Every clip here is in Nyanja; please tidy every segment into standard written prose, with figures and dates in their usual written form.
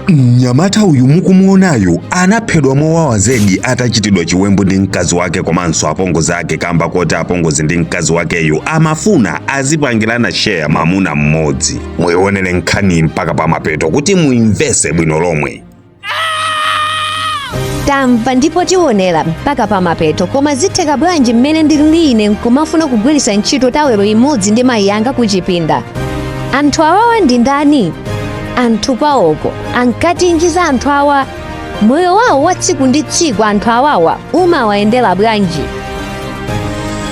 Mnyamata uyu mukumuonayu anaphedwa mowawa zedi atachitidwa chiwembu ndi mkazi wake komanso apongozi ake kamba koti apongozi ndi mkazi wakeyu amafuna azipangirana share mamuna mmodzi. Muionere nkhani mpaka pamapeto kuti muimvese bwino lomwe. Tamva ndipo tionera mpaka pamapeto, koma zitheka bwanji mmene ndilili ine nkumafuna kugwiritsa ntchito tawelo imodzi ndi mayi anga kuchipinda? Anthu awawa ndi ndani? Anthu kwawoko ankatinji za anthu awa? Moyo wawo wa tsiku ndi tsiku anthu awawa umawayendera bwanji?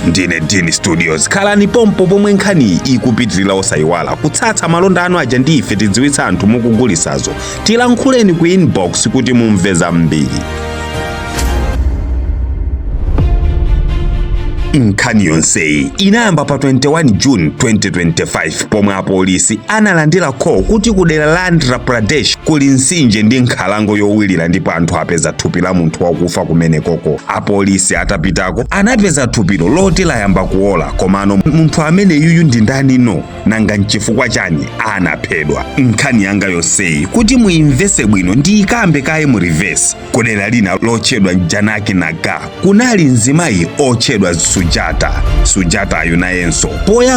Ndine Dini Studios. Khalani pompo pomwe nkhaniyi ikupitirira. Osayiwala kutsatsa malonda anu aja ndi ife tidziwitsa anthu mukugulisazo. Tilankhuleni ku inbox kuti mumve zambiri. Nkhani yonseyi inayamba pa 21 June 2025 pomwe apolisi analandira call kuti ku dera la Andhra Pradesh kuli mtsinje ndi nkhalango yowirira ndipo anthu apeza thupi la munthu wakufa kumenekoko. Apolisi atapitako anapeza thupilo loti layamba kuola, komano munthu amene yuyu ndi ndani no? Nanga nchifukwa chani anaphedwa? Nkhani yanga yonseyi kuti muimvese bwino ndiyikambe kaye mu reverse. Kudera lina lotchedwa Janaki Nagar kunali mzimayi otchedwa Sujata. Sujatayu nayenso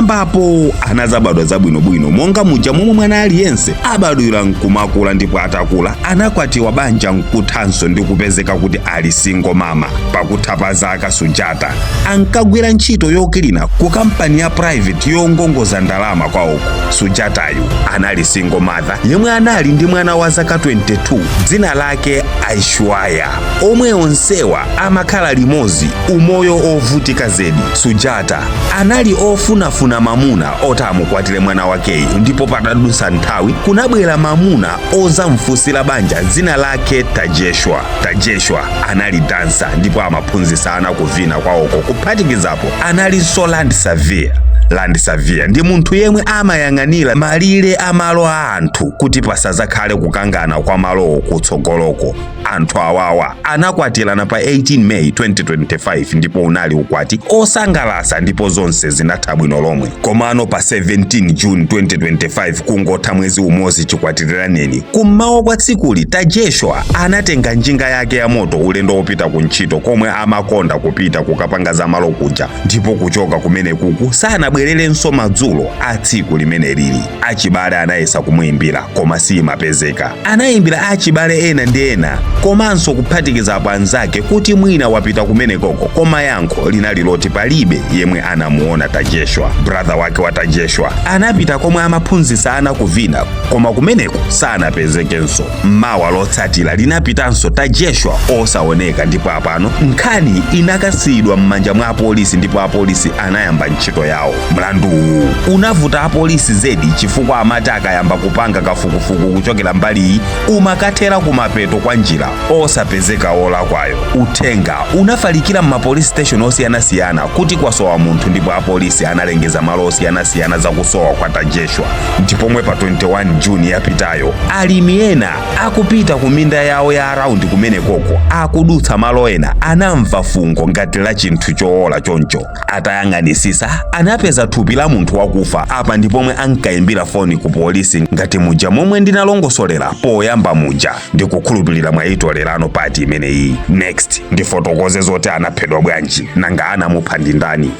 poyambapo anazabadwa zabwinobwino monga muja momwe mwana aliyense abadwira nkumakula, ndipo atakula anakwatiwa banja nkuthanso ndi kupezeka kuti ali single mama. Pakutha pa zaka Sujata ankagwira ntchito yokilina ku kampani ya private yongongoza ndalama kwawoko. Sujatayu anali single mother yemwe anali ndi mwana wa zaka 22 dzina lake Aishwarya, omwe onsewa amakhala limodzi umoyo ovutika zedi. Sujata anali ofunafuna mamuna oti amukwatire mwana wakeyu, ndipo patadutsa nthawi kunabwera mamuna ozamfunsira banja dzina lake Tajeshwa. Tajeshwa anali dansa ndipo amaphunzitsa ana kuvina kwawoko, kuphatikizapo analinso land surveyor. Land surveyor ndi munthu yemwe amayang'anira malire a malo a anthu kuti pasazakhale kukangana kwa malowo kutsogoloko. Anthu awawa anakwatirana pa 18 May 2025 ndipo unali ukwati osangalatsa ndipo zonse zinatha bwino lomwe. Komano pa 17 June 2025, kungotha mwezi umodzi chikwatiraneni, kummawa kwa tsikuli Tajeshwa anatenga njinga yake ya moto ulendo wopita ku ntchito komwe amakonda kupita kukapanga zamalo kuja, ndipo kuchoka kumene kuku sanabwererenso madzulo a tsiku limene lili. Achibale anayesa kumuyimbira koma siyimapezeka. Anayimbira achibale ena ndi ena komanso kuphatikizapo anzake kuti mwina wapita kumenekoko, koma yankho linali loti palibe yemwe anamuona Tajeshwa. Brother wake wa Tajeshwa anapita komwe amaphunzitsa ana kuvina, koma kumeneko sanapezekenso. Mawa lotsatira linapitanso Tajeshwa osaoneka, ndipo apano nkhani inakasiyidwa m'manja mwa apolisi ndipo apolisi anayamba ntchito yawo. Mlandu uwu unavuta apolisi zedi chifukwa amati akayamba kupanga kafukufuku kuchokera mbaliyi umakathera kumapeto kwa njira osapezeka wolakwayo. Uthenga unafalikira m'ma police station osiyanasiyana kuti kwasowa munthu, ndipo apolisi analengeza malo osiyanasiyana za kusowa kwa Tajeshwa. Ndipomwe pa 21 Juni yapitayo alimi ena akupita ku minda yawo ya around kumenekoko akudutsa malo ena anamva fungo ngati la chinthu chowola choncho. Atayang'anisisa anapeza thupi la munthu wakufa. Apa ndipomwe ankayimbira foni ku polisi ngati muja momwe ndinalongosolera poyamba muja. Ndikukhulupirira mwayitolerano part imeneyi. Next ndifotokoze zoti anaphedwa bwanji, nanga anamupha ndi ndani.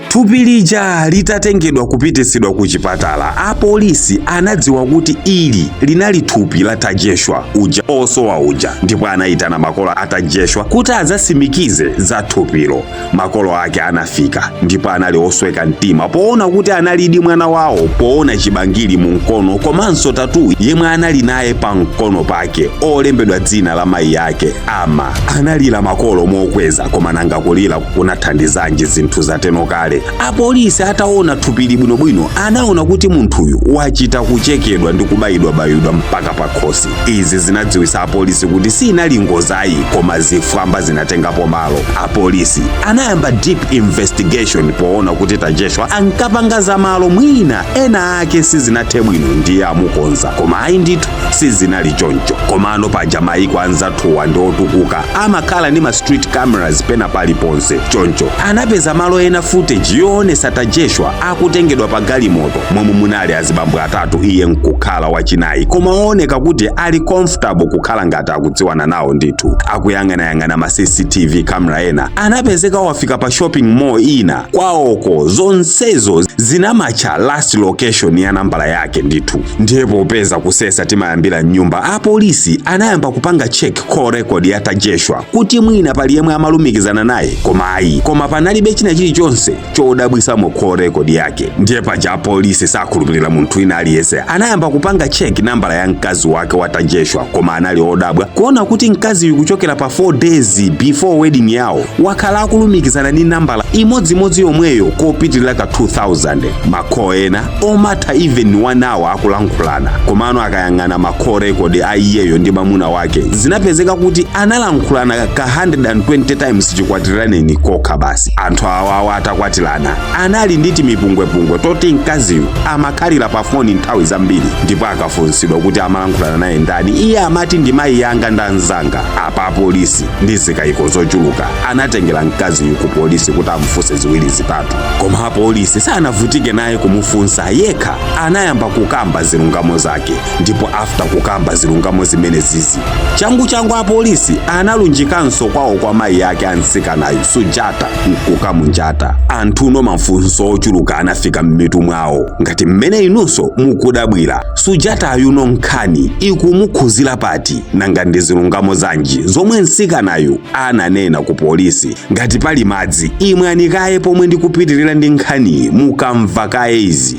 Thupi lija litatengedwa kupititsidwa ku chipatala, apolisi anadziwa kuti ili linali thupi la Tajeshwa uja osowa uja, ndipo anayitana makolo a Tajeshwa kuti adzasimikize za thupilo. Makolo ake anafika ndipo anali osweka mtima poona kuti analidi mwana wawo, poona chibangili mu mkono komanso tattoo yemwe anali naye pa mkono pake olembedwa dzina la mayi ake Ama. Analira makolo mokweza, koma nanga kulira kunathandizanji zinthu zateno kale? Apolisi ataona thupili bwinobwino anaona kuti munthuyu wachita kuchekedwa ndi kubayidwabayidwa mpaka pa khosi. Izi zinadziwitsa apolisi kuti sinali ngozi ayi, koma zifwamba zinatengapo malo. Apolisi anayamba deep investigation poona kuti Tajeshwa ankapanga zamalo, mwina ena ake sizinathe bwino ndiye amukonza, koma ayi ndithu sizinali choncho. Komano paja mayiko anzathuwa ndi otukuka, amakhala ndi ma street cameras pena paliponse, choncho anapeza malo ena footage footage yoonesa Tajeshwa akutengedwa pa galimoto momwe munali azibambo atatu, iye nkukhala wachinayi, koma ooneka kuti ali comfortable, kukhala ngati akudziwana nawo ndithu, akuyang'anayang'ana ma CCTV camera ena. Anapezeka wafika pa shopping mall ina kwawoko. Zonsezo zinamatcha last location ya nambala yake ndithu. Ndiye popeza kusesa timayambira mnyumba, apolisi anayamba kupanga check call record ya Tajeshwa kuti mwina pali yemwe amalumikizana naye, koma ayi, koma panalibe china chilichonse chodabwisamo call record yake. Ndiye paja apolisi sakhulupirira munthu wina aliyense, anayamba kupanga check nambala ya mkazi wake wa Tajeshwa, koma anali odabwa kuona kuti mkaziyu kuchokera pa 4 days before wedding yawo wakhala akulumikizana ndi nambala imodzimodzi yomweyo kopitirira ka 2000, ma call ena omatha even 1 hour akulankhulana. Komano akayang'ana ma call record a iyeyo ndi mwamuna wake, zinapezeka kuti analankhulana ka 120 times chikwatiraneni kokha basi. Anthu awawa atakwatirana anali ndi timipungwepungwe toti mkaziyu amakhalira pa foni nthawi zambiri, ndipo akafunsidwa kuti amalankhulana naye ndani, iye amati ndi mayi yanga ndi anzanga. Apa apolisi ndi zikayiko zochuluka anatengera mkaziyu ku polisi kuti amufunse ziwiri zitatu, koma apolisi sanavutike naye kumufunsa, yekha anayamba kukamba zilungamo zake. Ndipo after kukamba zilungamo zimene zizi, changu changu apolisi analunjikanso kwawo kwa mayi yake amtsikanayo Sujata nkukamunjata. Anthuno mafunso ochuluka anafika m'mitu mwawo ngati mmene inunso mukudabwira: Sujata ayuno nkhani ikumukhuzira pati? Nanga ndi zilungamo zanji zomwe mtsikanayu ananena ku polisi? Ngati pali madzi imwani kaye pomwe ndikupitirira ndi nkhaniyi, mukamva kaye izi.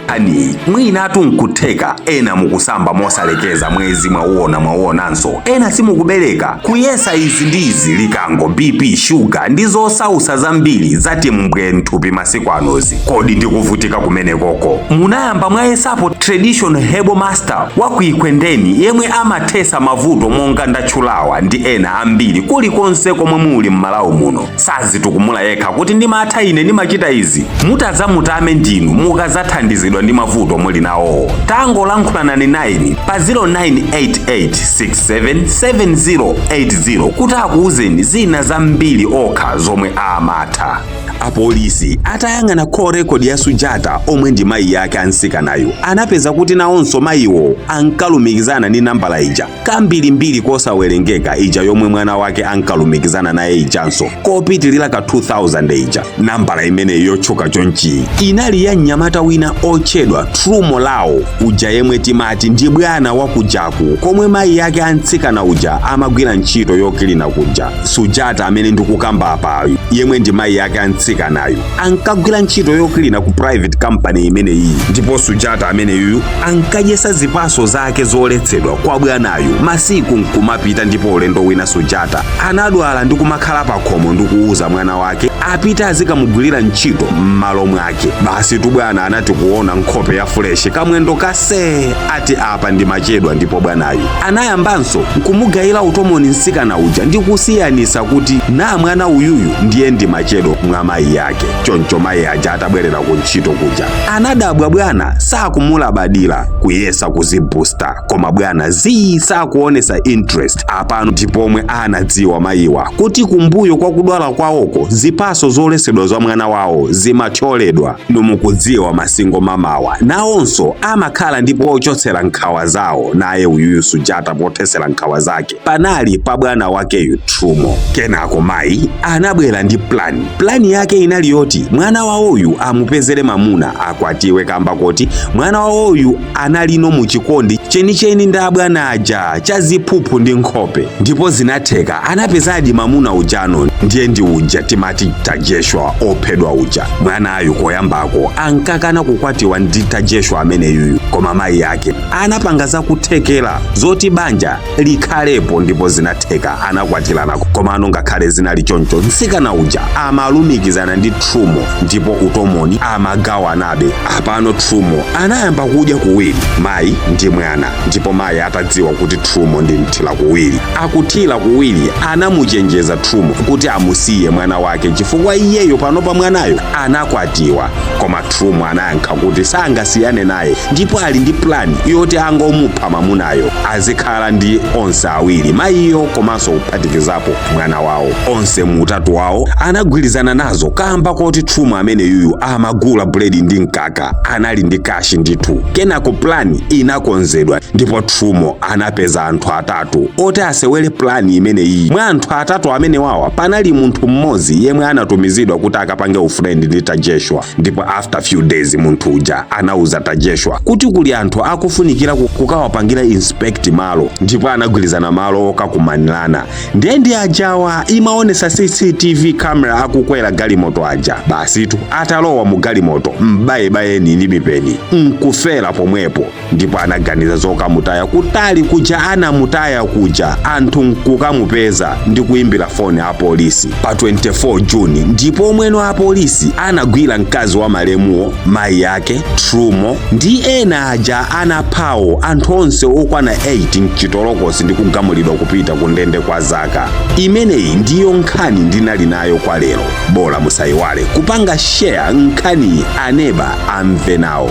Ani mwinatu nkutheka ena mukusamba mosalekeza, mwezi mwauona mwauonanso, ena simukubereka, kuyesa izi ndi izi, likango, BP, shuga ndi zosausa zambiri zati mbwe mthupi masiku anozi. Kodi ndikuvutika kumenekoko munayamba mwayesapo Traditional Herbal Master wa kuikwendeni, yemwe amathesa mavuto monga ndatchulawa ndi ena ambiri kulikonse komwe muli m'Malawi muno? Sazitukumula yekha kuti ndimatha ine, ndimachita izi. Mutadzamutame ndinu mukadzathandizidwa ndi mavuto muli nawo. Tangolankhulana naye pa 0988677080 kuti akuwuzeni zina zambiri okha zomwe amatha. Apolisi atayang'ana call record ya Sujata omwe ndi mayi yake amtsikanayo, anapeza kuti nawonso mayiwo ankalumikizana ndi nambala ija kambirimbiri kosawerengeka, ija yomwe mwana wake ankalumikizana naye ijanso kopitilira ka 2000 ija. Nambala imeneyi yotchuka chonchi inali ya mnyamata wina otchedwa Trumo Lao uja, yemwe timati ndi bwana wa kujaku komwe mayi yake amtsikana uja amagwira ntchito yokilina kuja. Sujata amene ndikukamba apayu, yemwe ndi mayi yake amtsikanayo, ankagwira ntchito yokilina ku private company imeneyi. Ndipo Sujata ameneyuyu ankadyesa zipaso zake zoletsedwa kwa bwanayo masiku nkumapita. Ndipo ulendo wina Sujata anadwala ndi kumakhala pa khomo ndi kuwuza mwana wake apite azikamugwirira ntchito m'malo mwake. Basi tu, bwana anati kuona nkhope ya fresh, kamwendo kase, ati apa ndi machedwa. Ndipo bwanayo anayambanso nkumugayira utomoni mtsikana uja ndi kusiyanisa kuti na mwana uyuyu ndiye ndi machedwa mwa mayi yake. Choncho mayi aja atabwerera ku ntchito kuja anadabwa bwana sakumulabadira, kuyesa kuzibusta, koma bwana zii, sakuonesa interest. Apano ndipomwe anadziwa mayiwa kuti kumbuyo kwa kudwala kwawoko zipaso zolesedwa za mwana wawo zimathyoledwa. Numukudziwa ma single mamawa nawonso amakhala ndipo ochotsera nkhawa zawo, naye uyuyu Sujata pothesera nkhawa zake panali pa bwana wakeyu Trumo. Kenako mayi anabwera ndi plan. Plan yake inali yoti mwana wawoyu amupezere mamuna akwatiwe, kamba koti mwana wawoyu analino muchikondi chenicheni ndi abwana aja cha ziphuphu ndi nkhope. Ndipo zinatheka, anapezadi mamuna ujano, ndiye ndi uja timati Tajeshwa ophedwa uja. Mwanayu koyambako ankakana kukwatiwa ndi Tajeshwa ameneyuyu, koma mayi ake anapanga zakuthekera zoti banja likhalepo, ndipo zinatheka, anakwatirana. Komano ngakhale zinali choncho, mtsikana uja amalumikizana ndi Trumo ndipo utomoni amagawanabe. Apano Trumo anayamba kudya kuwiri, mayi ndi mwana. Kumakwana. Ndipo mayi atadziwa kuti Trumo ndi mthira kuwiri, akuthira kuwiri, anamuchenjeza Trumo kuti amusiye mwana wake chifukwa iyeyo panopa mwanayo anakwatiwa. Koma Trumo anayankha kuti sangasiyane naye ndipo ali ndi plan yoti angomupha mamunayo, azikhala ndi onse awiri, mayiyo komanso kuphatikizapo mwana wawo. Onse mu utatu wawo anagwirizana nazo kamba koti Trumo amene yuyu amagula buledi ndi mkaka, anali ndi cash ndithu. Kenako plan inakonzedwa ndipo Trumo anapeza anthu atatu oti asewere plan imeneyi. Mwa anthu atatu amene wawa panali munthu mmodzi yemwe anatumizidwa kuti akapange ufriend ndi Tajeshwa, ndipo after few days munthu uja anauza Tajeshwa kuti kuli anthu akufunikira kukawapangira inspect malo, ndipo anagwirizana malo okakumanirana. Ndiye ndi ajawa imaonesa CCTV camera akukwera galimoto aja. Basitu, atalowa mu galimoto, mbayebayeni ndi mipeni, nkufera pomwepo. Ndipo anaganiza zokamutaya kutali kuja. Anamutaya kuja, anthu nkukamupeza ndi kuimbira foni apolisi pa 24 Juni, ndipo mweno apolisi anagwira mkazi wa malemuwo, mayi ake Trumo ndi ena aja anaphawo, anthu onse okwana 8 mchitolokosi ndi kugamulidwa kupita ku ndende kwa zaka. Imeneyi ndiyo nkhani ndinali nayo kwa lero. Bola musayiwale kupanga share nkhaniyi, aneba amve nawo.